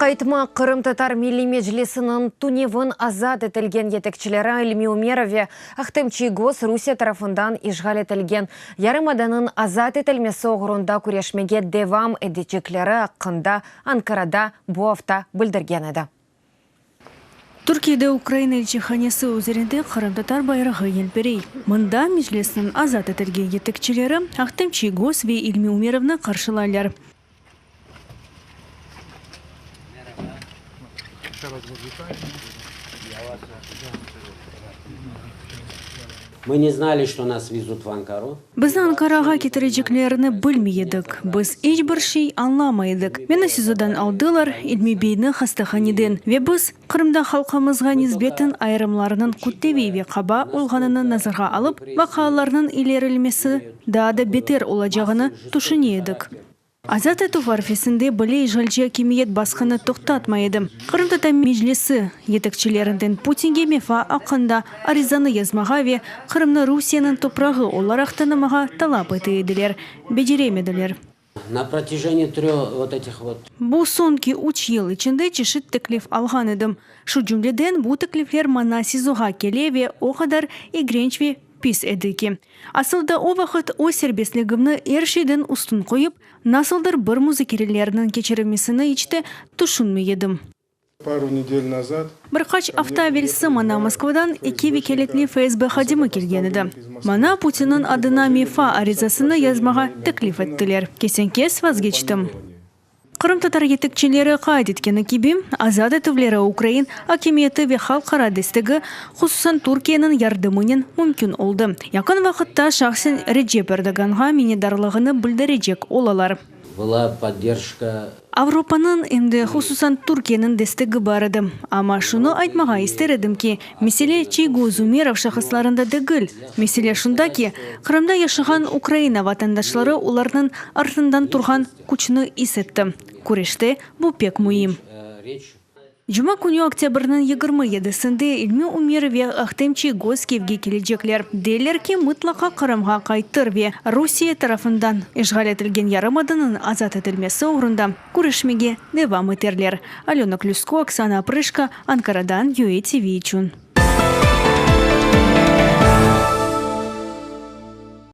Qaytmaq Qırımtatar Milliy Meclisiniñ tünevin azat etilgen yetekçileri İlmi Umerov ve Ahtem Çiygoz Rusiye tarafından işğal etilgen yarımadanıñ azat etilmesi oğrunda küreşmege devam edecekleri aqqında Ankarada bu afta bildirgen edi. Türkiyede Ukraina elçihanesi üzerinde qırımtatar bayrağı yelpirey. Mında Meclisniñ azat etilgen yetekçileri Ahtem Çiygoz ve İlmi Umerovnı qarşılaylar. Mı ne znali, çto nas vezut v Ankaru. Bizni Ankarağa ketireceklerini bilmey edik. Biz iç bir şey añlamay edik. Meni SİZOdan aldılar, İlmi beyni hastahaneden. Ve biz, Qırımda halqımızğa nisbeten ayırımlarnıñ kütleviy ve qaba olğanını nazarğa alıp, vaqialarnıñ ilerilmesi daa da beter olacağını tüşüne edik. Azat etüv arfesinde bile işğalci akimiyet basqını toqtatmay edi. Qırımtatar Meclisi yetekçilerinden Putinge mefa aqqında arizanı yazmağa ve Qırımnı Rusiyeniñ toprağı olaraq tanımağa talap ete ediler. Beceremediler. Na protâjeniyi trö vot etih vot. Bu soñki üç yıl içinde çeşit teklif alğan edim. Şu cümleden, bu teklifler maña SİZOğa kele ve o qadar igrenç ve pis edi ki. Asıl da o vaqıt öz serbestligimni er şeyden üstün qoyıp, nasıldır bir muzakerelerniñ keçirilmesini iç te tüşünmey edim. Bir qaç afta evelsi maña Moskvadan eki vekâletli FSB hadimi kelgen edi. Maña Putinniñ adına mefa arizasını yazmağa teklif ettiler. Kesen-kes vazgeçtim. Qırımtatar yetekçileri qayd etkeni kibi, azat etüvleri ukrain akimiyeti ve halqara destegi, hususan Türkiyeniñ yardımınen mümkün oldı. Yaqın vaqıtta şahsen Recep Erdoğanğa minnetdarlığını bildirecek olalar. Была поддержка. Avropanıñ, em de hususan Türkiyeniñ destegi bar edi. Amma şunı aytmağa ister edim ki, mesele Çiygoz, Umerov şahıslarında degil. Mesele şunda ki, Qırımda yaşağan Ukraina vatandaşları olarnıñ artından turğan küçni is etti. Küreşte bu pek müim. Cuma künü, oktâbrniñ 27-sinde, İlmi Umerov ve Ahtem Çiygoz Kyivge kelecekler. Deyler ki, mıtlaqa Qırımğa qaytır ve Rusiye tarafından işğal etilgen yarımadanıñ azat etilmesi oğrunda küreşmege devam eterler. Alöna Klüsko, Oksana Oprışko, Ankaradan UATV içün.